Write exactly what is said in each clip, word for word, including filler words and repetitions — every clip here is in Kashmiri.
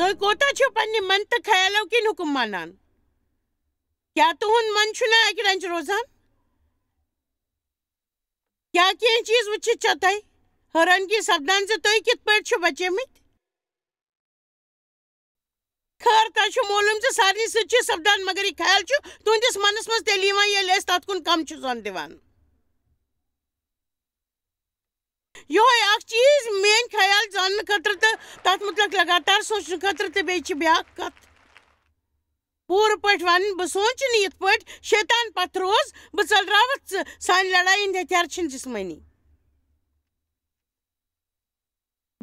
تُہۍ کوتاہ چھِو پننہِ من تہٕ خیالو کِنۍ حُکُم مانان؟ کیٛاہ تُہُنٛد من چھُنہٕ اَکہِ رنٛجہِ روزان؟ کیٛاہ کینٛہہ چیٖز وٕچھِتھ چھےٚ تۄہہِ حٲرانگی سپدان زِ تُہۍ کِتھ پٲٹھۍ چھِو بچیمٕتۍ؟ خٲر، تۄہہِ چھُ معلوم زِ سارنٕے سۭتۍ چھُ سپدان، مگر یہِ خیال چھُ تُہنٛدِس منس منٛز تیٚلہِ یِوان، ییٚلہِ أسۍ تتھ کُن کم چھِ ظۄن دِوان۔ یِہوٚے اکھ چیٖز میٲنۍ خیال زاننہٕ خٲطرٕ تہٕ تتھ مُتعلق لگاتار سونٛچنہٕ خٲطرٕ۔ تہٕ بیٚیہِ چھِ بیٛاکھ کتھ، پوٗرٕ پٲٹھۍ ونہٕ بہٕ سونٛچہٕ نہٕ یِتھ پٲٹھۍ شیطان پتھ روز، بہٕ ژٔلراوتھ ژٕ، سانہِ لڑایہِ ہٕنٛدۍ ہتھیار چھِنہٕ جسمٲنی۔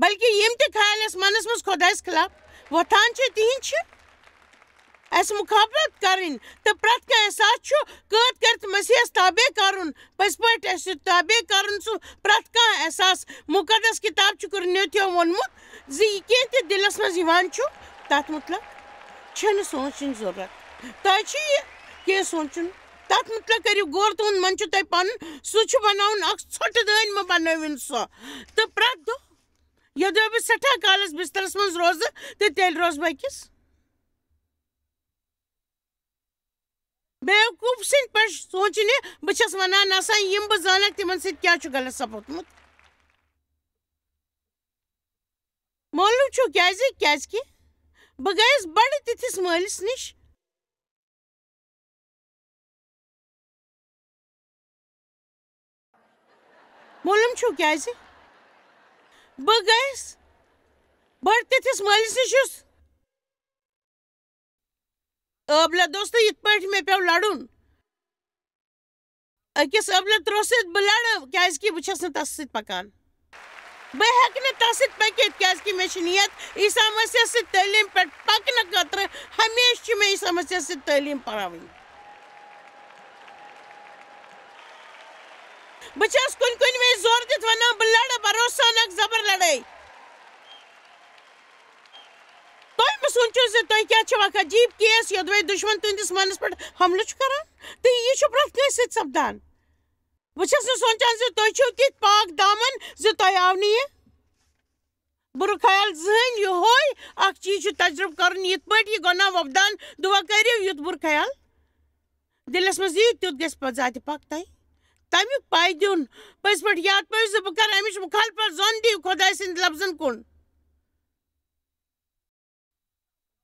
بلکہ یِم تہِ خیال اَسہِ منَس منٛز خۄدایَس خلاف وۄتھان چھِ، تِہِنٛدۍ چھِ اَسہِ مخابرت کَرٕنۍ، تہٕ پرٛٮ۪تھ کانٛہہ احساس چھُ قٲد کٔرِتھ مسیحَس تابع کَرُن۔ پٔزۍ پٲٹھۍ اَسہِ تابع کَرُن سُہ پرٛٮ۪تھ کانٛہہ احساس۔ مُقدس کِتاب چھُ گۄڈٕنیتھٕے ووٚنمُت زِ یہِ کینٛہہ تہِ دِلَس منٛز یِوان چھُ، تَتھ مُتعلق چھَنہٕ سونٛچٕنۍ ضروٗرت۔ تۄہہِ چھُ یہِ کینٛہہ سونٛچُن، تَتھ مُتعلق کٔرِو غور۔ تُہُنٛد من چھُ تۄہہِ پَنُن، سُہ چھُ بَناوُن اکھ ژھۄٹہٕ دٲنۍ مہٕ بَنٲوِن سۄ۔ تہٕ پرٛٮ۪تھ دۄہ یوٚدوے بہٕ سٮ۪ٹھاہ کالَس بِسترَس منٛز روزٕ، تہٕ تیٚلہِ روزٕ بہٕ أکِس بیوقوٗف سٕنٛدۍ پٲٹھۍ سونٛچنہِ۔ بہٕ چھَس وَنان، نسا یِم بہٕ زانَکھ، تِمَن سۭتۍ کیٛاہ چھُ غلط سپُدمُت؟ معلوم چھُ کیٛازِ؟ کیٛازِکہِ بہٕ گٔیَس بَڑٕ تِتھِس مٲلِس نِش۔ معلوم چھُو کیٛازِ؟ بہٕ گٔیَس بَڑٕ تِتھِس مٲلِس نِش، یُس ٲبلہٕ دوستو، یِتھ پٲٹھۍ مےٚ پیوٚو لڑُن، أکِس ٲبلہٕ ترٛوٚ سۭتۍ بہٕ لڑٕ، کیٛازِکہِ بہٕ چھَس نہٕ تَس سۭتۍ پَکان۔ بہٕ ہٮ۪کہٕ نہٕ تَس سۭتۍ پٔکِتھ، کیٛازِکہِ مےٚ چھِ نیت عیسیٰ مسیحَس سۭتۍ تعلیٖم پٮ۪ٹھ پَکنہٕ خٲطرٕ۔ ہمیشہِ چھِ مےٚ عیسیٰ مسیحَس سۭتۍ تعلیٖم پَراوٕنۍ۔ بہٕ چھَس کُنہِ کُنہِ وِزِ زور دِتھ وَنان، بہٕ لڑٕ، بہٕ روزٕ سان اکھ زبر لڑٲے۔ تُہۍ مہٕ سوٗنٛچِو زِ تُہۍ کیٛاہ چھِو اکھ عجیٖب کیس، یوٚدوَے دُشمن تُہنٛدِس منَس پٮ۪ٹھ حملہٕ چھُ کران۔ تہٕ یہِ چھُ پرٛٮ۪تھ کٲنٛسہِ سۭتۍ سپدان۔ بہٕ چھَس نہٕ سونٛچان زِ تُہۍ چھِو تِتھۍ پاک دامن زِ تۄہہِ آو نہٕ یہِ بُرٕ خیال زٕہٕنۍ۔ یِہوٚے اکھ چیٖز چھُ تجربہٕ کرُن، یِتھ پٲٹھۍ یہِ گۄناہ وۄپدان دُعا کٔرِو، یُتھ بُرٕ خیال دِلس منٛز یی، تیُتھ گژھِ پتہٕ ذاتِ پاک تۄہہِ تمیُک پاے دیُن۔ پٔزۍ پٲٹھۍ یاد پٲوِو زِ بہٕ کرٕ امِچ مخالفت، زۄن دِیِو خۄداے سٕنٛدِ لفظن کُن۔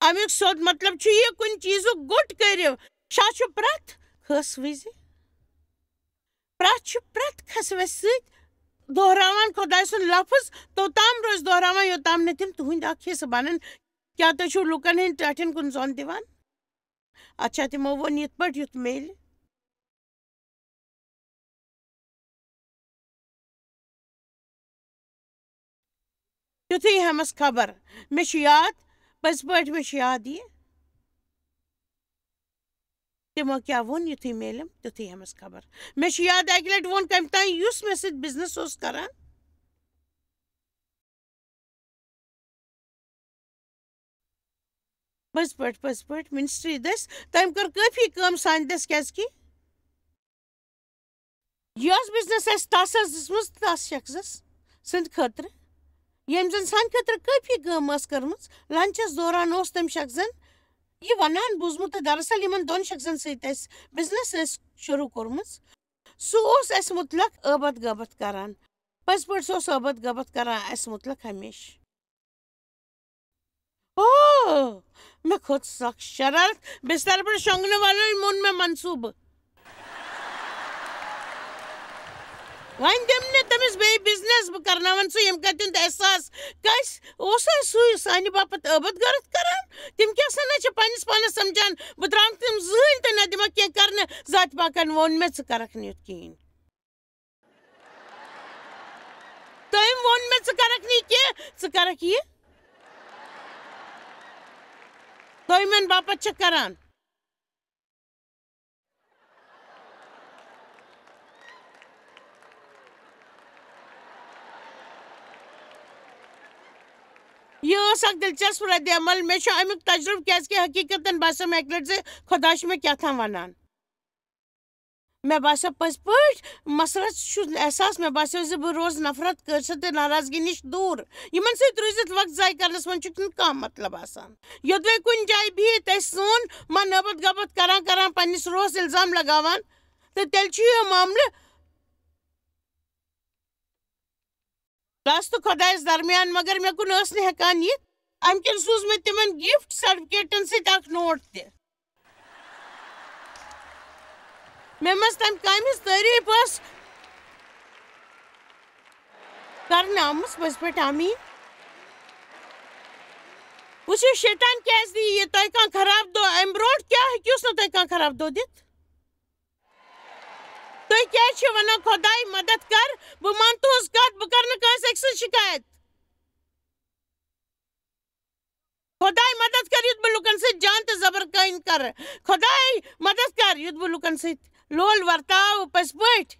امیُک سیوٚد مطلب چھُ یہِ، کُنہِ چیٖزُک گوٚٹ کٔرِو۔ شاہ چھُ پرٛٮ۪تھ خٲص وِزِ، پرٛٮ۪تھ چھُ پرٛٮ۪تھ کھسوَسہِ سۭتۍ دۄہراوان خۄداے سُنٛد لفظ، توٚتام روزِ دۄہراوان، یوٚتام نہٕ تِم تُہٕنٛدۍ اکھ حصہٕ بنن۔ کیٛاہ تُہۍ چھِو لوٗکن ہٕنٛدۍ ٹاٹھٮ۪ن کُن زۄن دِوان؟ اچھا، تِمو ووٚن یِتھ پٲٹھۍ یُتھ میلہِ۔ تیُتھُے ہٮ۪مس خبر۔ مےٚ چھُ یاد، پٔزۍ پٲٹھۍ مےٚ چھُ یاد یہِ۔ تِمو کیٛاہ ووٚن، یُتھُے میلِم، تیُتھُے ہٮ۪مس خبر۔ مےٚ چھُ یاد، اَکہِ لَٹہِ ووٚن کٔمۍ تام، یُس مےٚ سۭتۍ بِزنِس اوس کران۔ پٔزۍ پٲٹھۍ، پٔزۍ پٲٹھۍ، منسٹری دٔسۍ، تٔمۍ کٔر کٲفی کٲم سانہِ دٔسۍ، کیٛازِکہِ یۄس بِزنِس اَسہِ تَس ٲس دِژمٕژ، تَس شخصس سٕنٛدِ خٲطرٕ، ییٚمۍ زَن سانہِ خٲطرٕ کٲفی کٲم ٲس کٔرمٕژ، لنچَس دوران اوس تٔمۍ شخصن یہِ وَنان بوٗزمُت، تہٕ دراصل یِمَن دۄن شخصن سۭتۍ اَسہِ بِزنِس ٲس شروٗع کوٚرمُت، سُہ اوس اَسہِ مُتلق ٲبَت غٲبَت کران۔ پٔزۍ پٲٹھۍ، سُہ اوس ٲبَت غٲبَت کران اَسہِ مُتلق ہمیشہٕ۔ او، مےٚ کھوٚت سخ شرارت۔ بستر پٮ۪ٹھ شۄنٛگنہٕ والٮ۪ن مون مےٚ منصوٗبہٕ۔ وۄنۍ دِم نہٕ تٔمِس بیٚیہِ بِزنِس، بہٕ کرناوَن سُہ ییٚمہِ کَتہِ ہُنٛد احساس۔ کٲنٛسہِ اوسا سُے سانہِ باپتھ ٲبَت غٲرت کران؟ تِم کیٛاہ سا نہ چھِ پنٛنِس پانَس سَمجھان؟ بہٕ ترٛاوٕ نہٕ تِم زٕہٕنۍ تہِ نہ دِمَکھ کینٛہہ کرنہٕ۔ ذاتِ پاکَن ووٚن مےٚ، ژٕ کَرَکھ نہٕ یُتھ کِہیٖنۍ۔ تٔمۍ ووٚن مےٚ، ژٕ کَرَکھ نہٕ یہِ کینٛہہ، ژٕ کَرَکھ یہِ۔ تُہۍ میٛانہِ باپتھ چھِ کران۔ یہِ ٲس اکھ دلچسپ رد عمل۔ مےٚ چھُ امیُک تجربہٕ، کیازِ کہِ حقیقتاً باسیو مےٚ اکہِ لٹہِ زِ خۄدا چھُ مےٚ کیٛاہ تام ونان۔ مےٚ باسیو پٔزۍ پٲٹھۍ، مسرت چھُ احساس، مےٚ باسیو زِ بہٕ روزٕ نفرت، کٲنٛسہِ سۭتۍ ناراضگی نِش دوٗر۔ یِمن سۭتۍ روٗزِتھ وقت ضایع کرنس منٛز چھُنہٕ کانٛہہ مطلب آسان۔ یوٚدوَے کُنہِ جایہِ بِہِتھ أسۍ سون من ٲبت غٲبت کران کران پننِس روحس الزام لگاوان، تہٕ تیٚلہِ چھُ یہِ معاملہٕ رس تہٕ خۄدایس درمیان، مگر مےٚ کُن ٲس نہٕ ہٮ۪کان یِتھ۔ امہِ کِنۍ سوٗز مےٚ تِمن گفٹ سرٹیفکیٹن سۭتۍ اکھ نوٹ تہِ۔ مےٚ منٛز تمہِ کامہِ ہٕنٛز تعریٖف ٲس کرنہٕ آمٕژ، پٔزۍ پٲٹھۍ آمیٖن۔ وٕچھِو، شیطان کیٛازِ دِیہِ یہِ تۄہہِ کانٛہہ خراب دۄہ؟ امہِ برونٛٹھ کیٛاہ ہیٚکِوس نہٕ تۄہہِ کانٛہہ خراب دۄہ دِتھ؟ تُہۍ کیٛازِ چھِو ونان، "خۄداے مدد کر، بہٕ مان تُہٕنٛز کتھ، بہٕ کرٕ نہٕ کٲنٛسہِ أکۍ سٕنٛز شکایت"؟ خۄداے مدد کر، یُتھ بہٕ لُکن سۭتۍ جان تہٕ زبر کٲنۍ کرٕ۔ خۄداے مدد کر، یُتھ بہٕ لُکن سۭتۍ لول ورتاو پٔزۍ پٲٹھۍ۔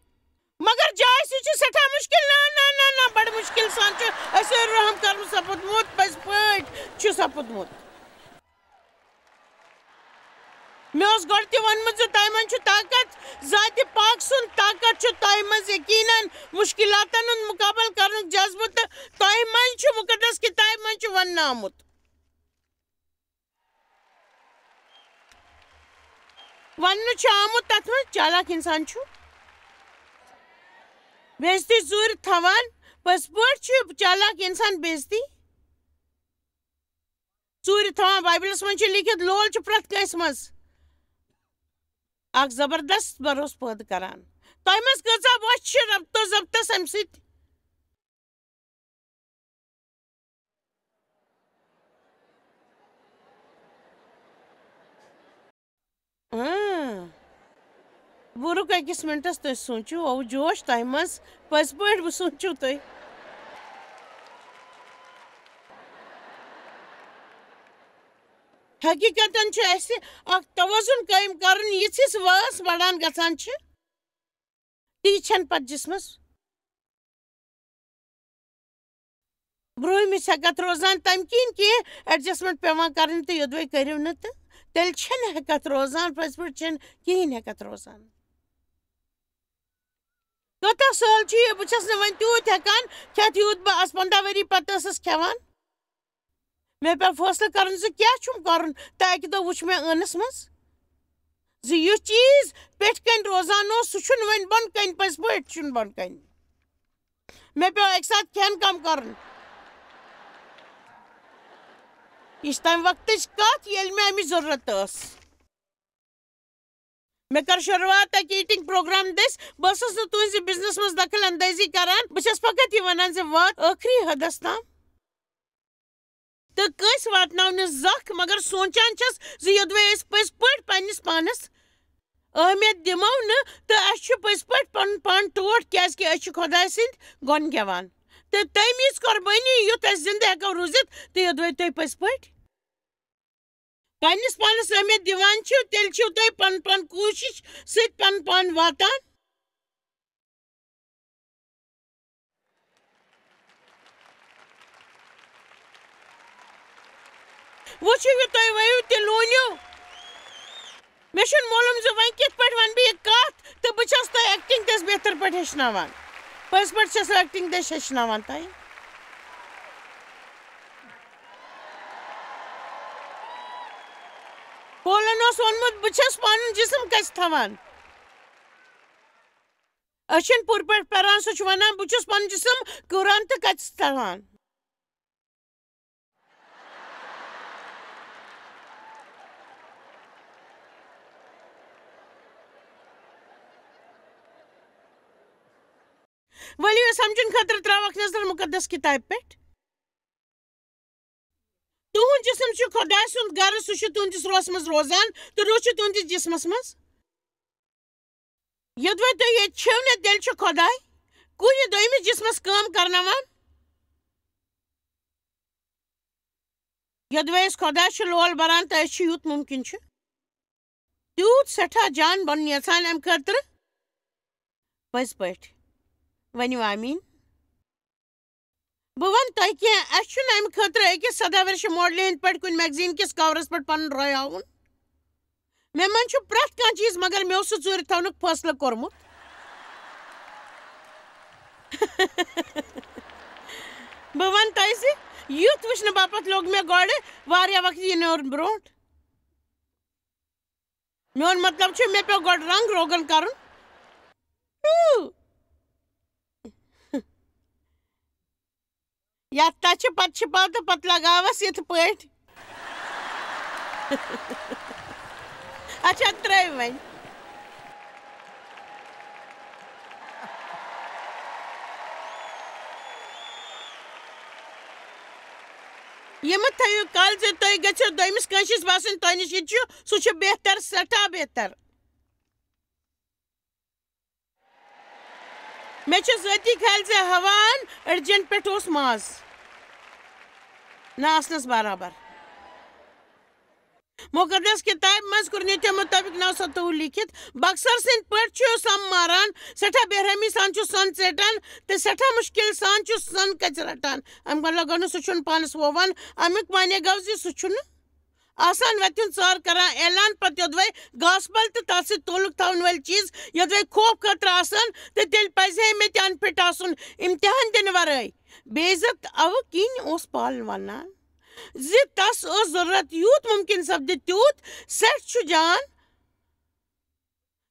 مگر جایہِ سۭتۍ چھُ سٮ۪ٹھاہ مُشکِل۔ نہ، نہ، نہ، نہ، بڑٕ مُشکِل سان چھُ اَسہِ رحم کرُن سپُدمُت، پٔزۍ پٲٹھۍ چھُ سپُدمُت۔ مےٚ اوس گۄڈٕ تہِ ووٚنمُت زِ تۄہہِ منٛز چھُ طاقت، ذاتِ پاک سُنٛد طاقت چھُ تۄہہِ منٛز۔ یقیناً مُشکِلاتن ہُنٛد مُقابلہٕ کرنُک جذبہٕ تہٕ تۄہہِ منٛز چھُ، مُقدس کِتابہِ منٛز چھُ وننہٕ آمُت۔ وننہٕ چھُ آمُت، تتھ منٛز چالاک انسان چھُ بے عزتی ژوٗرِ تھاوان۔ پٔزۍ پٲٹھۍ چھُ چالاک انسان بے عزتی ژوٗرِ تھاوان۔ بایبلس منٛز چھُ لیکھِتھ، لول چھُ پرٛٮ۪تھ کٲنٛسہِ منٛز اکھ زبردست بھروسہٕ پٲدٕ کران۔ تۄہہِ منٛز کۭژاہ وۄچھ چھِ ربط و ضبطس امہِ سۭتۍ؟ اۭں۔ بہٕ رُکہٕ أکِس مِنٹَس، تُہۍ سوٗنٛچِو، او جوش تۄہہِ منٛز، پٔزۍ پٲٹھۍ بہٕ سوٗنٛچِو تُہۍ۔ حقیٖقتاً چھُ اَسہِ اَکھ توازُن قٲیِم کَرُن، یِژھ یِژھ وٲنٛس بَڑان گژھان چھِ، تی چھَنہٕ پَتہٕ جِسمَس برٛونٛہمِس ہٮ۪کتھ روزان، تَمہِ کِنۍ کینٛہہ adjustment پٮ۪وان کَرٕنۍ، تہٕ یوٚدوَے کٔرِو نہٕ، تہٕ تیٚلہِ چھَنہٕ ہٮ۪کتھ روزان، پٔزۍ پٲٹھۍ چھَنہٕ کِہیٖنۍ ہٮ۪کتھ روزان۔ کۭژاہ سہل چھُ یہِ، بہٕ چھَس نہٕ وۄنۍ تیوٗت ہٮ۪کان کھٮ۪تھ، یوٗت بہٕ آز پنٛداہ ؤری پتہٕ ٲسٕس کھٮ۪وان۔ مےٚ پیوٚو فٲصلہٕ کرُن زِ کیٛاہ چھُم کرُن، تہٕ اَکہِ دۄہ وُچھ مےٚ ٲنَس منٛز زِ یُس چیٖز پٮ۪ٹھٕ کَنۍ روزان اوس، سُہ چھُنہٕ وۄنۍ بۄنہٕ کَنۍ، پٔزۍ پٲٹھۍ چھُنہٕ بۄنہٕ کَنۍ۔ مےٚ پیوٚو اَکہِ ساتہٕ کھٮ۪ن کم کرُن۔ یہِ چھِ تَمہِ وقتٕچ کَتھ، ییٚلہِ مےٚ اَمِچ ضروٗرت ٲس۔ مےٚ کٔر شروٗعات اَکہِ eating program دٔسۍ۔ بہٕ ٲسٕس نہٕ تُہٕنٛزِ business منٛز دخل اندٲزی کران۔ بہٕ چھَس فقط یہِ وَنان زِ وات ٲخری حدس تام تہٕ کٲنٛسہِ واتناو نہٕ زکھ، مگر سونٛچان چھَس زِ یوٚدوَے أسۍ پٔزۍ پٲٹھۍ پنٛنِس پانَس اہمیت دِمو نہٕ، تہٕ اَسہِ چھُ پٔزۍ پٲٹھۍ پَنُن پان ٹوٹھ، کیٛازِکہِ أسۍ چھِ خۄداے سٕنٛدۍ گۄن گٮ۪وان۔ تہٕ تَمہِ وِزِ قۄربٲنی، یُتھ أسۍ زِندٕ ہٮ۪کو روٗزِتھ، تہٕ یوٚدوَے تُہۍ پٔزۍ پٲٹھۍ پننِس پانس اہمیت دِوان چھِو، تیٚلہِ چھِو تُہۍ پن پن کوٗشِش سۭتۍ پن پان واتان۔ وٕچھِو، یہِ تُہۍ ؤیِو تہِ لوٗنِو۔ مےٚ چھُنہٕ معلوم زِ وۄنۍ کِتھ پٲٹھۍ وَنہٕ بہٕ یہِ کَتھ، تہٕ بہٕ چھَس تۄہہِ acting تہِ بہتر پٲٹھۍ ہیٚچھناوان۔ پٔزۍ پٲٹھۍ چھَس acting تہِ ہیٚچھناوان تۄہہِ۔ پولن اوس ووٚنمُت، "بہٕ چھَس پَنُن جسم کَتہِ تھاوان؟" أچھن پوٗرٕ پٲٹھۍ پَران، سُہ چھُ وَنان، "بہٕ چھُس پَنُن جسم قرآن تہٕ کَتہِ تھاوان؟" ؤلِو، یہِ سمجھُن خٲطرٕ ترٛاوَکھ نظر مُقدس کِتابہِ پٮ۪ٹھ۔ تُہُنٛد جسم چھُ خۄداے سُنٛد گرٕ، سُہ چھُ تُہٕنٛدِس روحس منٛز روزان تہٕ روح چھُ تُہٕنٛدِس جسمس منٛز۔ یوٚدوَے تُہۍ ییٚتہِ چھِو نہٕ، تیٚلہِ چھُ خۄداے کُنہِ دوٚیمِس جسمس کٲم کرناوان۔ یوٚدوَے أسۍ خۄداے چھِ لول بران، تہٕ أسۍ چھِ یُتھ مُمکِن چھُ تیوٗت سٮ۪ٹھاہ جان بَنُن یَژھان اَمہِ خٲطرٕ۔ پٔزۍ پٲٹھۍ۔ ؤنِو آمیٖن۔ بہٕ وَنہٕ تۄہہِ کینٛہہ، اَسہِ چھُنہٕ اَمہِ خٲطرٕ أکِس سداہ ؤرشہِ ماڈلہِ ہٕنٛدۍ پٲٹھۍ کُنہِ magazine کِس coverس پٮ۪ٹھ پَنُن راے ہاوُن۔ مےٚ منٛز چھُ پرٛٮ۪تھ کانٛہہ چیٖز، مگر مےٚ اوس سُہ ژوٗرِ تھاونُک فٲصلہٕ کوٚرمُت۔ بہٕ وَنہٕ تۄہہِ زِ یُتھ وٕچھنہٕ باپتھ لوٚگ مےٚ گۄڈٕ واریاہ وقت یِنہٕ برٛونٛٹھ۔ میون مطلب چھُ، مےٚ پیوٚو گۄڈٕ رنٛگ روغن کرُن۔ ٹوٗ۔ یتھ تتھ چھِ پتہٕ چھِ پاو تہٕ پتہٕ لگاوس یِتھ پٲٹھۍ۔ اچھا، ترٲیِو وۄنۍ۔ یہِ مہٕ تھٲیِو کل زِ تُہۍ گٔژھِو دوٚیمِس کٲنٛسہِ نِش باسٕنۍ، تۄہہِ نِش یہِ چھُ، سُہ چھُ بہتر، سٮ۪ٹھاہ بہتر۔ مےٚ چھُ ذٲتی خیال زِ ہواہن أڈجن پٮ۪ٹھ اوس ماز نہٕ آسنس برابر۔ مُقدس کِتابہِ منٛز کوٚر نِتہِ مُطٲبِق نو ستووُہ لیٖکھِتھ، بکسر سٕنٛدۍ پٲٹھۍ چھُ سم ماران، سٮ۪ٹھاہ بے رحمی سان چھُ سۄن ژیٹان تہٕ سٮ۪ٹھاہ مُشکِل سان چھُ سۄن کَچہِ رَٹان۔ اَمہِ مطلب گوٚو نہٕ سُہ چھُنہٕ پانَس وووان، اَمیُک معنی گوٚو زِ سُہ چھُنہٕ آسان وَتہِ ہُنٛد ژار کران اعلان پتہٕ یوٚدوَے گاسپل تہٕ تَتھ سۭتۍ تعلق تھاوَن وٲلۍ چیٖز یوٚدوَے خوف خٲطرٕ آسان، تہٕ تیٚلہِ پَزِ ہے مےٚ تہِ اَن فِٹ آسُن اِمتِحان دِنہٕ وَرٲے۔ بے عزت اَوٕ کِنۍ اوس پال وَنان زِ تَس ٲس ضروٗرت یوٗت مُمکِن سپدِ تیوٗت۔ سٮ۪ٹھ چھُ جان،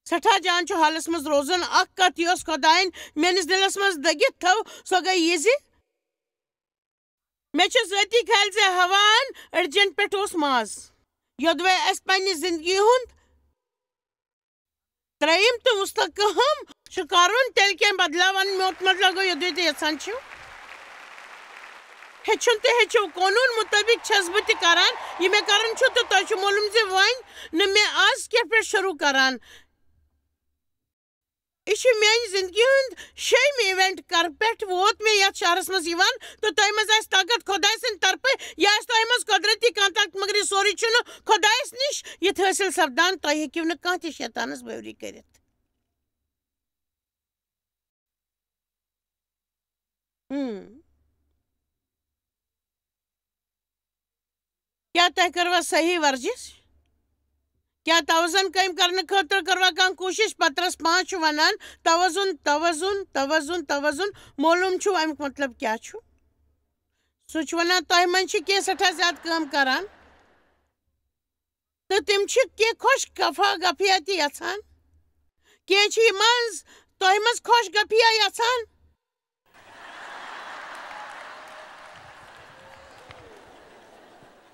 سٮ۪ٹھاہ جان چھُ حالس منٛز روزُن۔ اکھ کتھ یۄس خۄدایَن میٲنِس دِلس منٛز دٔگِتھ تھٲو، سۄ گٔے یہِ زِ مےٚ چھُ ذٲتی خیال زِ ہواہن أڈجن پٮ۪ٹھ اوس ماز۔ یوٚدوَے اَسہِ پننہِ زندگی ہُنٛد ترٛیٚیِم تہٕ وُستہٕ کٲم چھُ کرُن، تیٚلہِ کینٛہہ بدلاوَن میوٗٹھ مطلب گوٚو یوٚدوَے تُہۍ یژھان چھِو۔ ہیٚچھُن تہٕ ہیٚچھِو، قونوٗن مُطٲبِق چھَس بہٕ تہِ کران۔ یہِ مےٚ کرُن چھُ تہٕ تۄہہِ چھُ معلوٗم زِ وۄنۍ نہٕ مےٚ آز کینٛہہ پٮ۪ٹھ شروٗع کران۔ یہِ چھُ میٛانہِ زِندگی ہُنٛد شیٚیِم ایونٹ کر پٮ۪ٹھ ووت مےٚ یَتھ شہرَس منٛز یِوان تہٕ تۄہہِ منٛز آسہِ طاقت خۄداے سٕنٛدِ طرفہٕ، یہِ آسہِ تۄہہِ منٛز قۄدرٔتی کانٛہہ طاقت، مگر یہِ سورُے چھُنہٕ خۄدایَس نِش یِتھ حٲصِل سپدان۔ تۄہہِ ہیٚکِو نہٕ کانٛہہ تہِ شیطانَس بٲوری کٔرِتھ۔ ہم۔ کیٛاہ تۄہہِ کٔروا صحیح ورزش؟ کیٛاہ توازن قٲیِم کرنہٕ خٲطرٕ کٔروا کانٛہہ کوٗشش؟ پطرس پانٛژھ چھُ ونان، "توازن، توازن، توازن، توازن۔" معلوم چھُ امیُک مطلب کیٛاہ چھُ؟ سُہ چھُ ونان، تۄہہِ منٛز چھِ کینٛہہ سٮ۪ٹھاہ زیادٕ کٲم کران۔ تہٕ تِم چھِ کینٛہہ خۄش گفا گفیا تہِ یژھان۔ کینٛہہ چھِ یہِ منٛز تۄہہِ منٛز خۄش گفیا یژھان۔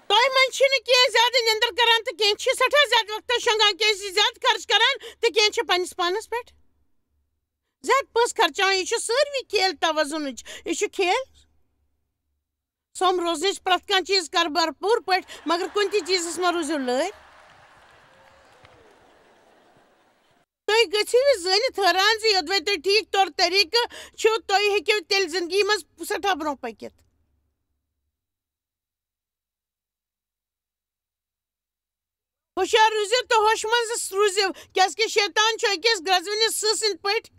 تۄہہِ منٛز چھِنہٕ کینٛہہ زیادٕ نِندٕر کران تہٕ کینٛہہ چھِ سٮ۪ٹھاہ زیادٕ وقتَس شۄنٛگان، کینٛہہ چھِ زیادٕ خرٕچ کران تہٕ کینٛہہ چھِ پنٛنِس پانَس پٮ۪ٹھ زیادٕ پونٛسہٕ خرچاوان۔ یہِ چھُ سٲروٕے کھیل توازنٕچ، یہِ چھُ کھیل۔ سوٚم روزنٕچ پرٛٮ۪تھ کانٛہہ چیٖز کر بھرپوٗر پٲٹھۍ، مگر کُنہِ تہِ چیٖزَس مہ روٗزِو لٲرۍ۔ تُہۍ گٔژھِو یہِ زٲنِتھ حٲران زِ یوٚدوَے تۄہہِ ٹھیٖک طور طریٖقہٕ چھُ، تُہۍ ہیٚکِو تیٚلہِ زِندگی منٛز سٮ۪ٹھاہ برٛونٛہہ پٔکِتھ۔ ہوشیار روٗزِو تہٕ ہوشہِ منٛز روٗزِو، کیٛازِکہِ شیطان چھُ أکِس گرٛزوٕنِس سٕہہ سٕنٛدۍ پٲٹھۍ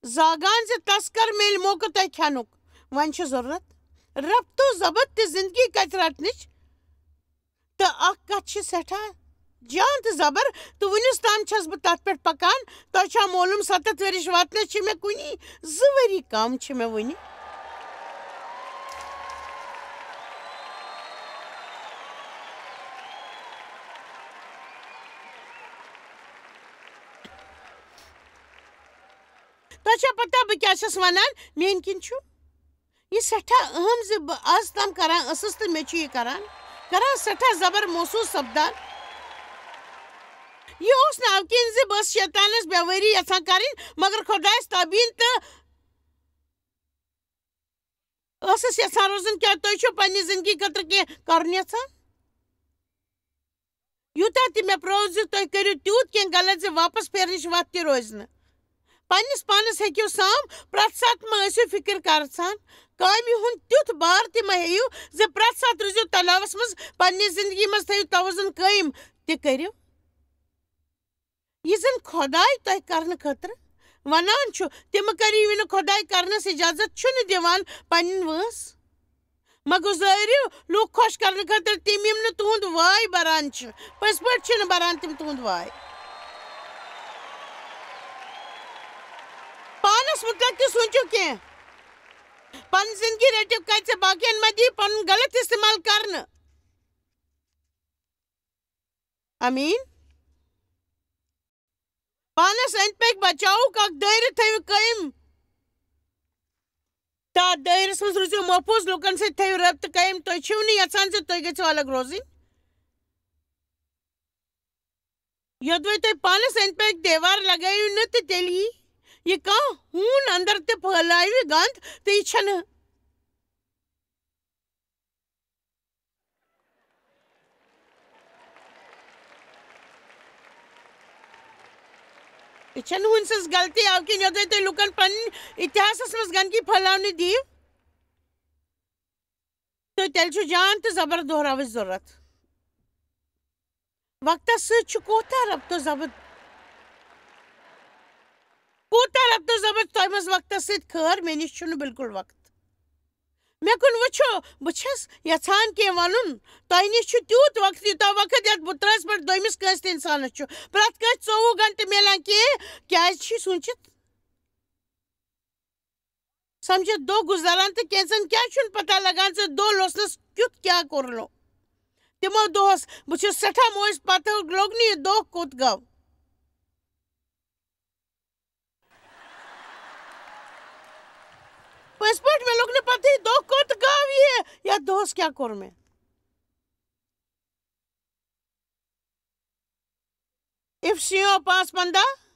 زاگان زِ تس کر میلہِ موقعہٕ تۄہہِ کھٮ۪نُک۔ وۄنۍ چھِ ضروٗرت ربط و ضبط تہٕ زندگی کتھِ رٹنٕچ۔ تہٕ اکھ کتھ چھِ سٮ۪ٹھاہ جان تہٕ زبر، تہٕ وُنِس تام چھَس بہٕ تتھ پٮ۪ٹھ پکان۔ تۄہہِ چھا معلوم، ستتھ ؤرِش واتنس چھِ مےٚ کُنی زٕ ؤری کم چھِ مےٚ وُنہِ۔ تۄہہِ چھا پتہ بہٕ کیٛاہ چھَس ونان؟ میٛانہِ کِنۍ چھُ یہِ سٮ۪ٹھاہ اہم زِ بہٕ از تام کران ٲسٕس تہٕ مےٚ چھُ یہِ کران، کران سٮ۪ٹھاہ زبر محسوٗس سپدان۔ یہِ اوس نہٕ اَمہِ کِنۍ زِ بہٕ ٲسٕس شیطانس بے وٲری یژھان کرٕنۍ، مگر خۄدایس تابعیٖن تہٕ ٲسٕس یژھان روزُن۔ کیٛاہ تُہۍ چھِو پننہِ زندگی خٲطرٕ کینٛہہ کرُن یژھان؟ یوٗتاہ تہِ مےٚ پرٛٲو زِ تُہۍ کٔرِو تیوٗت کینٛہہ غلط زِ واپس پھیرنٕچ وتھ تہِ روزِ نہٕ۔ پننِس پانس ہیٚکِو سام، پرٛٮ۪تھ ساتہٕ مہ ٲسِو فِکر کرژھان۔ کامہِ ہُنٛد تیُتھ بار تہِ مہ ہیٚیِو زِ پرٛٮ۪تھ ساتہٕ روٗزِو تناوس منٛز۔ پننہِ زندگی منٛز تھٲیِو توازن قٲیِم تہِ کٔرِو۔ یہِ زن خۄداے تۄہہِ کرنہٕ خٲطرٕ ونان چھُ، تِم کٔرِو یہِ نہٕ۔ خۄداے کرنس اجازت چھُنہٕ دِوان پنٕنۍ وٲنٛس۔ مہ گُزٲرِو لوٗکھ خۄش کرنہٕ خٲطرٕ تِم، یِم نہٕ تُہُنٛد واے بران چھِ۔ پٔزۍ پٲٹھۍ چھِنہٕ بران تِم تُہُنٛد واے۔ پانس مُتعلق تہِ سوٗنٛچِو کینٛہہ۔ پنٕنۍ زندگی رٔٹِو کتہِ، باقین مہ دِیِو پنُن غلط استعمال کرنہٕ۔ امین۔ پانس أنٛدۍ پٔکۍ بچاوُک اکھ دٲیرٕ تھٲیِو قٲیِم۔ تہٕ اتھ دٲیرس منٛز روٗزِو محفوٗظ، لوٗکن سۭتۍ تھٲیِو رٲبطہٕ قٲیِم۔ تُہۍ چھِو نہٕ یژھان زِ تُہۍ گٔژھِو الگ روزٕنۍ۔ یوٚدوَے تُہۍ پانس أنٛدۍ پٔکۍ دیوار لگٲیِو نہٕ، تہٕ تیٚلہِ یی یہِ کانٛہہ ہوٗن اندر تہٕ پھٲلاوِ گنٛد، تہٕ یہِ چھَنہٕ یہِ چھَنہٕ ہوٗنۍ سٕنٛز غلطی، اَوٕ کِنۍ یوٚدوَے تُہۍ لُکَن پنٕنۍ اتحاسَس منٛز گنٛدگی پھٔہلاونہٕ دِیِو، تہٕ تیٚلہِ چھُ جان تہٕ زبر دۄہراوٕچ ضروٗرت۔ وقتَس سۭتۍ چھُ کوٗتاہ ربط و ضبط، کوٗتاہ ربط و ضبط تۄہہِ منٛز وقتَس سۭتۍ؟ خٲر، مےٚ نِش چھُنہٕ بالکل وقت۔ مےٚ کُن وٕچھِو، بہٕ چھَس یَژھان کینٛہہ وَنُن۔ تۄہہِ نِش چھُ تیوٗت وقت، یوٗتاہ وقت یَتھ بُترَس پٮ۪ٹھ دوٚیمِس کٲنٛسہِ تہِ اِنسانَس چھُ۔ پرٛٮ۪تھ کٲنٛسہِ ژوٚوُہ گھنٹہٕ میلان۔ کینٛہہ کیٛازِ چھِ سوٗنٛچِتھ؟ سَمجِتھ دۄہ گُزاران تہٕ کینٛژَن کیٛازِ چھُنہٕ پَتہ لَگان زِ دۄہ لوسنَس کیُتھ کیٛاہ کوٚرنو؟ تِمو دۄہَس بہٕ چھُس سٮ۪ٹھاہ موج، پَتہٕ لوٚگ نہٕ یہِ دۄہ کوٚت گوٚو۔ پٔزۍ پٲٹھۍ، مےٚ لوٚگ نہٕ پَتہٕے دۄہ کوٚت گوٚو یہِ، یَتھ دۄہَس کیٛاہ کوٚر مےٚ۔ اِفسیوں پانٛژھ پنٛداہ۔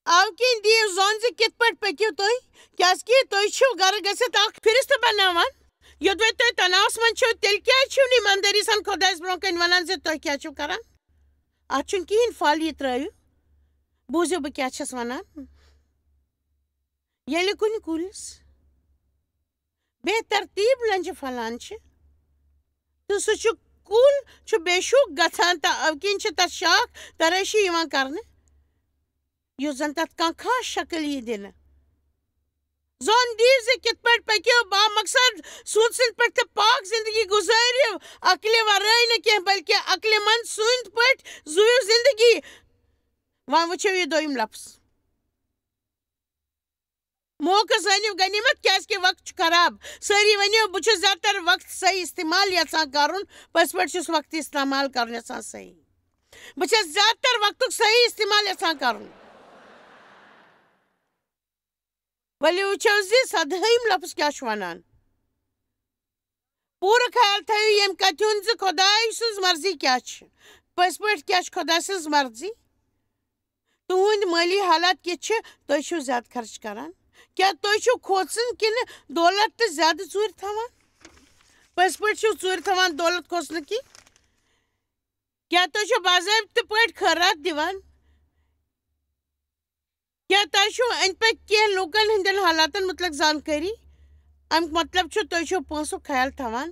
اَوٕ کِنۍ دِیِو زٲن زِ کِتھ پٲٹھۍ پٔکِو تُہۍ، کیٛازِکہِ تُہۍ چھِو گَرٕ گٔژھِتھ اَکھ فِرِست بَناوان۔ یوٚدوَے تُہۍ تناوَس منٛز چھِو، تیٚلہِ کیٛازِ چھِو نہٕ ایٖماندٲری سان خۄدایَس برٛونٛہہ کَنہِ وَنان زِ تُہۍ کیٛاہ چھِو کَران؟ اَتھ چھُنہٕ کِہیٖنۍ پھل، یہِ ترٛٲوِو۔ بوٗزِو بہٕ کیٛاہ چھَس وَنان۔ ییٚلہِ کُنہِ کُلِس بے ترتیٖب لنجہِ پھلان چھِ، تہٕ سُہ چھُ، کُل چھُ بے شوٗکھ گژھان، تہٕ اَمہِ کِنۍ چھِ تَتھ شاخ ترٲشی یِوان کرنہٕ، یُتھ زَن تَتھ کانٛہہ خاص شکل یی دِنہٕ۔ زون دِیِو زِ کِتھ پٲٹھۍ پٔکِو با مقصد سوٗنٛچ سٕنٛدۍ پٲٹھۍ تہٕ پاک زِندگی گُزٲرِو، عقلہِ ورٲے نہٕ کینٛہہ، بلکہِ عقلہِ منٛد سٕنٛدۍ پٲٹھۍ زُوِو زِندگی۔ وۄنۍ وٕچھِو یہِ دوٚیِم لفظ۔ موقعہٕ زٲنِو غنیٖمت، کیٛازِکہِ وقت چھُ خراب۔ سٲری ؤنِو، بہٕ چھُس زیادٕ تر وقت صحیح استعمال یژھان کرُن۔ پٔزۍ پٲٹھۍ چھُس وقت استعمال کرُن یژھان صحیح۔ بہٕ چھَس زیادٕ تر وقتُک صحیح استعمال یژھان کرُن۔ ؤلِو وٕچھو زِ سدہٲیِم لفظ کیٛاہ چھُ وَنان۔ پوٗرٕ خیال تھٲیِو ییٚمہِ کَتھِ ہُنٛد زِ خۄداے سٕنٛز مرضی کیٛاہ چھِ۔ پٔزۍ پٲٹھۍ کیٛاہ چھِ خۄداے سٕنٛز مرضی؟ تُہٕنٛدۍ مٲلی حالات کِتھ چھِ؟ تُہۍ چھِو زیادٕ خرٕچ کران؟ کیٛاہ تُہۍ چھِو کھوژُن کِنہٕ دولت تہٕ زیادٕ ژوٗرِ تھاوان؟ پٔزۍ پٲٹھۍ چھِو ژوٗرِ تھاوان دولت کھوژنہٕ کِنۍ؟ کیٛاہ تُہۍ چھِو باضٲبطہٕ پٲٹھۍ خٲرات دِوان؟ کیٛاہ تۄہہِ چھُو أنٛدۍ پٔکۍ کینٛہہ لوٗکن ہٕنٛدٮ۪ن حالاتن مُتعلق زانکٲری؟ اَمیُک مطلب چھُ، تُہۍ چھِو پونٛسُک خیال تھاوان۔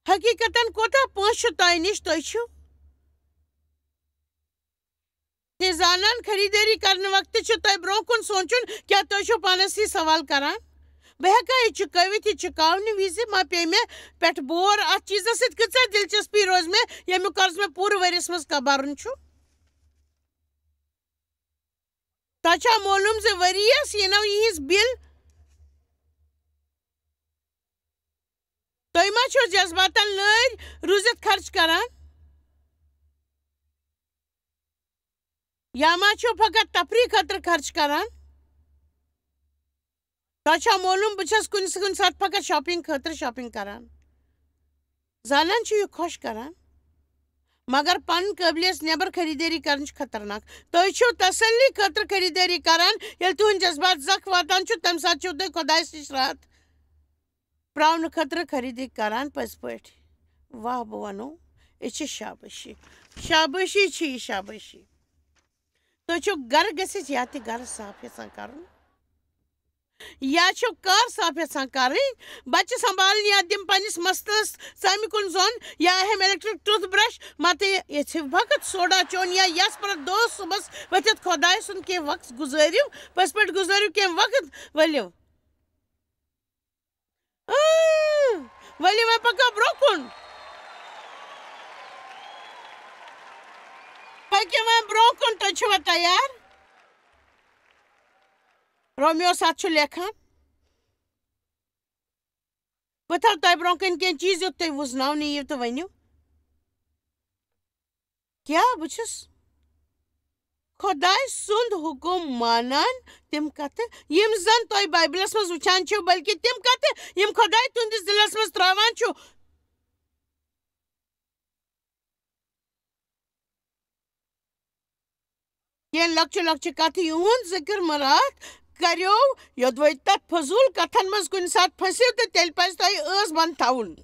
حقیٖقتن کوتاہ پونٛسہٕ چھُ تۄہہِ نِش؟ تُہۍ چھِو تہِ زانان، خریٖدٲری کرنہٕ وقتہٕ چھُ تۄہہِ برٛونٛہہ کُن سونٛچُن، کیٛاہ تُہۍ چھِو پانس یہِ سوال کران، "بہٕ ہٮ۪کا یہِ چُکٲوِتھ؟" یہِ چُکاونہٕ وِزِ ما پیٚیہِ مےٚ پٮ۪ٹھ بور؟ اَتھ چیٖزس سۭتۍ کۭژاہ دلچسپی روزِ مےٚ، ییٚمیُک قرض مےٚ پوٗرٕ ؤرِیَس منٛز کبرُن چھُ؟ تۄہہِ چھا معلوم زِ ؤریَس یِنو یِہنٛز بِل؟ تُہۍ ما چھِو جذباتن لٲرۍ روٗزِتھ خرچ کران؟ یا ما چھِو فقط تفریح خٲطرٕ خرچ کران؟ تۄہہِ چھا معلوم، بہٕ چھَس کُنہِ، کُنہِ ساتہٕ فقط shopping خٲطرٕ shopping کران۔ زانان چھُ یہِ خۄش کران، مگر پنٕنۍ قٲبلیت نٮ۪بر خریٖدٲری کرٕنۍ چھِ خطرناک۔ تُہۍ چھِو تسلی خٲطرٕ خریٖدٲری کران، ییٚلہِ تُہٕنٛدۍ جذبات زکھ واتان چھُ، تَمہِ ساتہٕ چھِو تُہۍ خۄدایَس نِش راحت پراونہٕ خٲطرٕ خریٖدٲری کران۔ پٔزۍ پٲٹھۍ، واہ، بہٕ وَنو، یہِ چھِ شابٲشی، شابٲشی چھِ یہِ، شابٲشی۔ تُہۍ چھِو گرٕ گٔژھِتھ یا تہِ گرٕ صاف یژھان کرُن، یا چھِو کار صاف یژھان کرٕنۍ، بچہِ سنبھالٕنۍ، یا دِم پننِس مستس ژامہِ کُن زوٚن، یا اہم electric toothbrush، متہٕ یژھِو فقط سوڈا چیوٚن، یا یس پرٛٮ۪تھ دۄہ صُبحس ؤتھِتھ خۄداے سُنٛد کینٛہہ وقت گُزٲرِو، پٔزۍ پٲٹھۍ گُزٲرِو کینٛہہ وقت، ؤلِو۔ اۭں، ؤلِو وۄنۍ پکو برٛونٛہہ کُن۔ پٔکِو وۄنۍ برٛونٛہہ کُن، تُہۍ چھِوا تیار؟ رومیوس اَتھ چھُ لیکھان۔ بہٕ تھاوٕ تۄہہِ برٛونٛہہ کَنہِ کینٛہہ چیٖز، یُتھ تُہۍ وُزناونہٕ یِیِو تہٕ ؤنِو۔ کیٛاہ بہٕ چھُس خۄداے سُنٛد حُکُم مانان؟ تِم کَتھٕ، یِم زَن تۄہہِ بایبلَس منٛز وٕچھان چھِو، بلکہِ تِم کَتھٕ، یِم خۄداے تُہٕنٛدِس دِلَس منٛز ترٛاوان چھُ۔ کینٛہہ لۄکچہِ لۄکچہِ کتھٕ یِہُنٛد ذِکر مُراد کٔرِو، یوٚدوَے تتھ فضوٗل کتھن منٛز کُنہِ ساتہٕ پھٔسِو تہٕ تیٚلہِ پزِ تۄہہِ ٲس بنٛد تھاوُن۔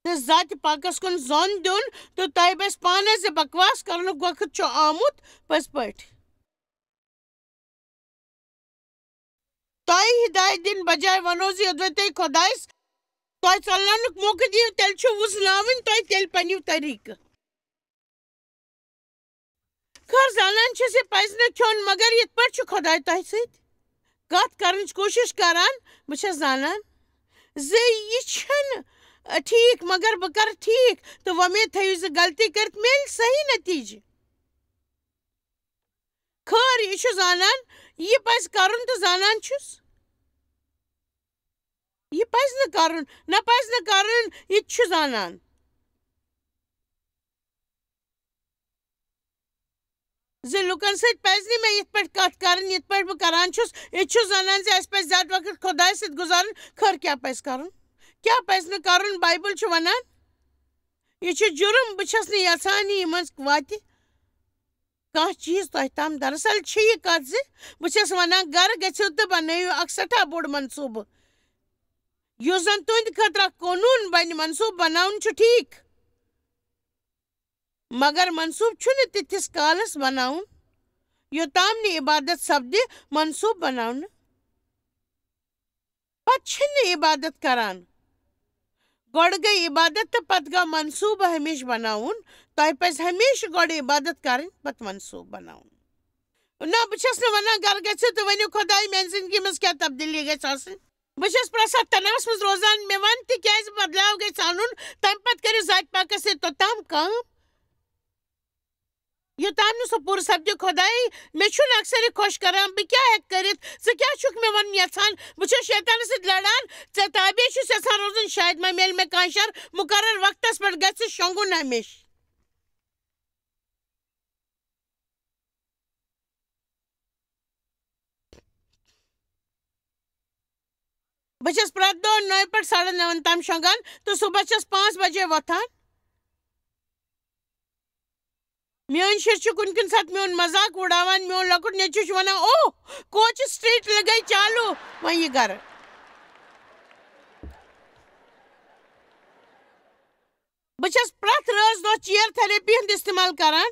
تہٕ ذاتِ پاکس کُن زوٚن دیُن، تہٕ تۄہہِ پزِ پانس زِ بکواس کرنُک وقت چھُ آمُت۔ پٔزۍ پٲٹھۍ۔ تۄہہِ ہدایت دِنہٕ بجایہِ ونو زِ یوٚدوَے تُہۍ خۄدایس تۄہہِ ژلنُک موقعہٕ دِیِو، تیٚلہِ چھُ وُزناوٕنۍ تۄہہِ تیٚلہِ پننیو طریٖقہٕ۔ خٲر، زانان چھِ زِ پزِ نہٕ کھیوٚن، مگر یِتھ پٲٹھۍ چھُ خۄداے تۄہہِ سۭتۍ کتھ کرنٕچ کوٗشش کران۔ بہٕ چھَس زانان زِ یہِ چھُنہٕ ٹھیٖک، مگر بہٕ کرٕ ٹھیٖک، تہٕ وۄمید تھٲیِو زِ غلطی کٔرِتھ میلہِ صحیح نتیٖجہٕ۔ خٲر، یہِ چھُ زانان، یہِ پزِ کرُن تہٕ زانان چھُس۔ یہِ پزِ نہٕ کرُن، نہ پزِ نہٕ کرُن، یہِ تہِ چھُ زانان۔ زِ لُکن سۭتۍ پزِ نہٕ مےٚ یِتھ پٲٹھۍ کتھ کرٕنۍ، یِتھ پٲٹھۍ بہٕ کران چھُس۔ یہِ تہِ چھُ زانان زِ اَسہِ پزِ زیادٕ وقت خۄدایَس سۭتۍ گُزارُن۔ خٲر، کیٛاہ پزِ کرُن؟ کیٛاہ پزِ نہٕ کرُن؟ بایبل چھُ ونان، یہِ چھُ جُرم، بہٕ چھَس نہٕ یژھان یہِ یِمن واتہِ کانٛہہ چیٖز تۄہہِ تام۔ دراصل چھِ یہِ کتھ زِ بہٕ چھَس ونان، گرٕ گٔژھِو تہٕ بنٲیِو اکھ سٮ۪ٹھاہ بوٚڑ منصوٗبہٕ، یُس زن تُہنٛدِ خٲطرٕ اکھ قونوٗن بنہِ۔ منصوٗبہٕ بناوُن چھُ ٹھیٖک، مگر منصوٗبہٕ چھُنہٕ تِتھِس کالس بناوُن، یوٚتام نہٕ عبادت سپدِ۔ منصوٗبہٕ بناونہٕ پتہٕ چھِنہٕ عبادت کران۔ گۄڈٕ گٔے عبادت تہٕ پتہٕ گوٚو منصوٗبہٕ ہمیشہٕ بناوُن۔ تۄہہِ پزِ ہمیشہٕ گۄڈٕ عبادت کرٕنۍ، پتہٕ منصوٗبہٕ بناوُن۔ نہ، بہٕ چھَس نہٕ ونان گرٕ گٔژھِو تہٕ ؤنِو، خۄداے، میانہِ زندگی منٛز کیٛاہ تبدیلی گژھِ آسٕنۍ۔ بہٕ چھَس پرٛٮ۪تھ ساتہٕ تناوس منٛز روزان۔ مےٚ وَن تہِ کیٛازِ بدلاو گژھِ اَنُن، تَمہِ پتہٕ کٔرِو ذاتِ پاکس سۭتۍ توٚتام کٲم، یوٚتام نہٕ سُہ پوٗرٕ سپدِ۔ خۄداے، مےٚ چھُنہٕ اکثر یہِ خۄش کران، بہٕ کیٛاہ ہٮ۪کہٕ کٔرِتھ؟ ژٕ کیٛاہ چھُکھ مےٚ وَنُن یژھان؟ بہٕ چھَس شیطانس سۭتۍ لڑان، ژےٚ تابع چھُس یژھان روزُن۔ شاید ما میلہِ مےٚ کانٛہہ شر، مُقرر وقتس پٮ۪ٹھ گژھِ شۄنٛگُن ہمیشہٕ۔ بہٕ چھَس پرٛٮ۪تھ دۄہ نَوِ پٮ۪ٹھ ساڑن نَوَن تام شۄنٛگان تہٕ صُبحس چھَس پانٛژھ بجے وۄتھان۔ میٲنۍ شُرۍ چھِ کُنہِ کُنہِ ساتہٕ میون مذاق اُڑاوان۔ میون لۄکُٹ نیٚچوٗ چھُ وَنان، "اوہ، کوچہِ سٹریٹ لگے چالو، وۄنۍ یہِ گرٕ۔" بہٕ چھَس پرٛٮ۪تھ رٲژ دۄہ چیئر تھراپی ہُنٛد استعمال کران۔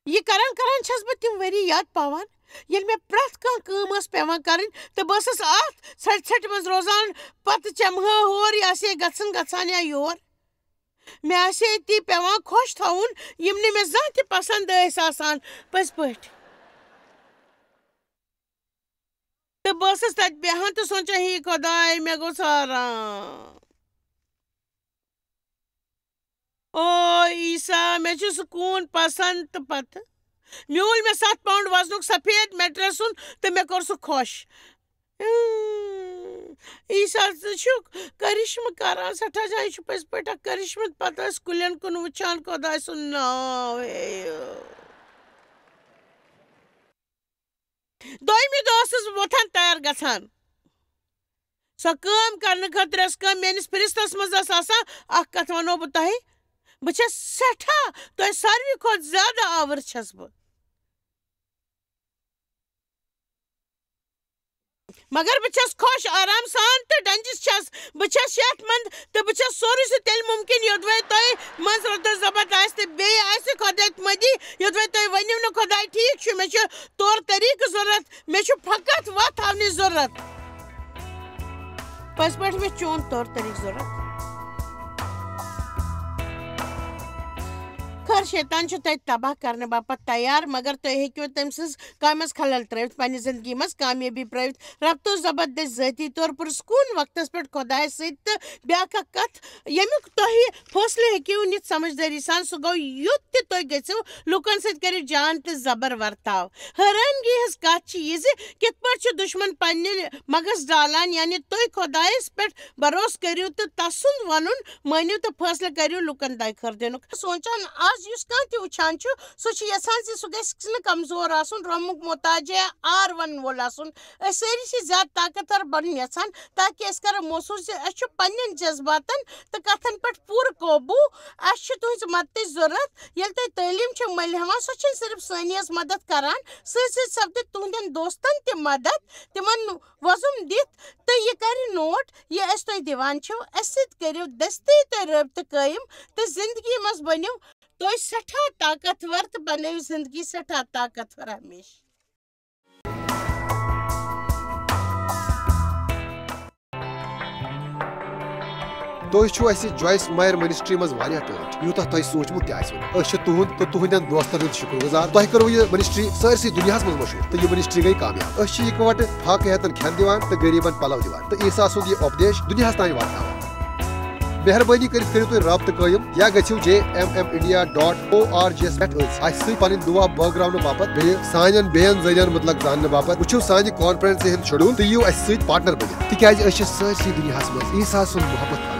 یہِ کران کران چھَس بہٕ تِم ؤری یاد پاوان، ییٚلہِ مےٚ پرٛٮ۪تھ کانٛہہ کٲم ٲس پٮ۪وان کرٕنۍ تہٕ بہٕ ٲسٕس اَتھ ژھٹہِ ژھٹہِ منٛز روزان، پتہٕ چمہٕ ہا ہور، یہِ آسہِ ہے گژھان گژھان یا یور۔ مےٚ آسہِ ہے أتی پٮ۪وان خۄش تھاوُن، یِم نہٕ مےٚ زانٛہہ تہِ پسنٛد ٲسۍ آسان، پٔزۍ پٲٹھۍ۔ تہٕ بہٕ ٲسٕس تَتہِ بیٚہان تہٕ سونٛچان، "ہے خۄداے، مےٚ گوٚژھ آرام۔ او عیسیٰ، مےٚ چھُ سکوٗن پسنٛد۔" تہٕ پتہٕ میوٗل مےٚ ستھ پاوُنٛڈ وزنُک سفید میٹرس سُنٛد تہٕ مےٚ کوٚر سُہ خۄش۔ اۭں، عیسیٰ، ژٕ چھُکھ کرشمہٕ کران، سٮ۪ٹھاہ جایہِ چھُ پٔزۍ پٲٹھۍ اکھ کرشمہٕ۔ پتہٕ ٲسۍ کُلٮ۪ن کُن وٕچھان، خۄداے سُنٛد ناو ہیٚیِو۔ دوٚیمہِ دۄہ ٲسٕس بہٕ وۄتھان، تیار گژھان۔ سۄ کٲم کرنہٕ خٲطرٕ ٲس کٲم، میٲنِس فہرستس منٛز ٲس آسان اکھ کتھ، ونو بہٕ تۄہہِ، بہٕ چھَس سٮ۪ٹھاہ، تۄہہِ ساروی کھۄتہٕ زیادٕ آوٕر چھَس بہٕ۔ مگر بہٕ چھَس خۄش، آرام سان تہٕ ڈنجِس چھَس۔ بہٕ چھَس صحت مند تہٕ بہٕ چھَس سورُے سُہ تیٚلہِ مُمکِن، یوٚدوَے تۄہہِ منٛز رۄدٕ زبط آسہِ تہٕ بیٚیہِ آسہِ خۄدایَتھ مٔدی، یوٚدوَے تُہۍ ؤنِو نہٕ، "خۄداے، ٹھیٖک چھُ، مےٚ چھُ طور طریٖقہٕ ضوٚرَتھ، مےٚ چھُ فقط وَتھ ہاونٕچ ضوٚرَتھ۔" پٔزۍ پٲٹھۍ مےٚ چھُ چون طور طریٖقہٕ ضوٚرَتھ۔ خٲر، شیطان چھُ تۄہہِ تباہ کرنہٕ باپتھ تیار، مگر تُہۍ ہیٚکِو تٔمۍ سٕنٛز کامہِ منٛز خلل ترٲوِتھ، پننہِ زندگی منٛز کامیٲبی پرٲوِتھ۔ ربطو زبردست ذٲتی طور پُرسکوٗن وقتس پٮ۪ٹھ خۄدایس سۭتۍ۔ تہٕ بیٛاکھ اکھ کتھ، ییٚمیُک تۄہہِ فٲصلہٕ ہیٚکِو نِتھ سمجھدٲری سان، سُہ گوٚو یُتھ تہِ تُہۍ گٔژھِو لوٗکن سۭتۍ کٔرِو جان تہٕ زبر ورتاو۔ حٲرانگی ہٕنٛز کتھ چھِ یہِ زِ کِتھ پٲٹھۍ چھُ دُشمن پننہِ مغز ڈالان، یعنی تُہۍ خۄدایس پٮ۪ٹھ بھروسہٕ کٔرِو تہٕ تسُنٛد ونُن مٲنِو تہٕ فٲصلہٕ کٔرِو لوٗکن دۄیہِ خٲر دِنُک۔ سونٛچان از یُس کانٛہہ تہِ وٕچھان چھُ، سُہ چھُ یژھان زِ سُہ گژھِ نہٕ کمزور آسُن، رۄمُک محتاج یا آر ونن وول آسُن۔ أسۍ سٲری چھِ زیادٕ طاقتور بنُن یژھان، تاکہ أسۍ کرو محسوس زِ أسۍ چھِ پننٮ۪ن جذباتن تہٕ کتھن پٮ۪ٹھ پوٗرٕ قوبوٗ۔ اسہِ چھِ تُہنٛزِ مدتٕچ ضرورت۔ ییٚلہِ تُہۍ تعلیٖم چھِو مٔلۍ ہٮ۪وان، سۄ چھِنہٕ صرف سٲنی یٲژ مدد کران، سۭتۍ سۭتۍ سپدِ تُہنٛدٮ۪ن دوستن تہِ مدد، تِمن وۄزُم دِتھ، تہٕ یہِ کرِ نوٹ، یہِ أسۍ تۄہہِ دِوان چھِو، اَسہِ سۭتۍ کٔرِو دٔستی تُہۍ رٲبطہٕ قٲیِم تہٕ زِندگی منٛز بٔنِو تُہۍ سٮ۪ٹھاہ طاقتور تہٕ بنٲیِو زِندگی سٮ۪ٹھاہ طاقتور ہمیشہٕ۔ تُہۍ چھِو اَسہِ جویس مایر منسٹری منٛز واریاہ ٹٲٹھۍ، یوٗتاہ تۄہہِ سوٗنٛچمُت تہِ آسِوٕ نہٕ۔ أسۍ چھِ تُہُنٛد تہٕ تُہنٛدٮ۪ن دوستن ہُنٛد شُکر گُزار۔ تۄہہِ کٔروٕ یہِ منسٹری سٲرسٕے دُنیاہس منٛز مشہوٗر تہٕ یہِ منسٹری گٔے کامیاب۔ أسۍ چھِ اِکوٹہٕ فاقہٕ ہیتن کھٮ۪ن دِوان تہٕ غریبن پلو دِوان تہٕ عیسیٰ سُنٛد یہِ اُپدیش دُنیاہس تام واتناوان۔ مہربٲنی کٔرِتھ کٔرِو تُہۍ رابطہٕ قٲیِم یا گٔژھِو J M M India dot O R G یَس پٮ۪ٹھ أسۍ اَسہِ سۭتۍ پنٕنۍ دُعا بٲگراونہٕ باپتھ بیٚیہِ سانٮ۪ن بیٚین ذٔریعن مُتلق زاننہٕ باپتھ۔ وٕچھِو سانہِ کانفرنسہِ ہُنٛد شیڈول تہٕ یِیِو اَسہِ سۭتۍ پارٹنر بٔنِتھ، تِکیازِ أسۍ چھِ سٲرسٕے دُنیاہس منٛز عیسیٰ سُنٛد محبت پھٔہلاوان۔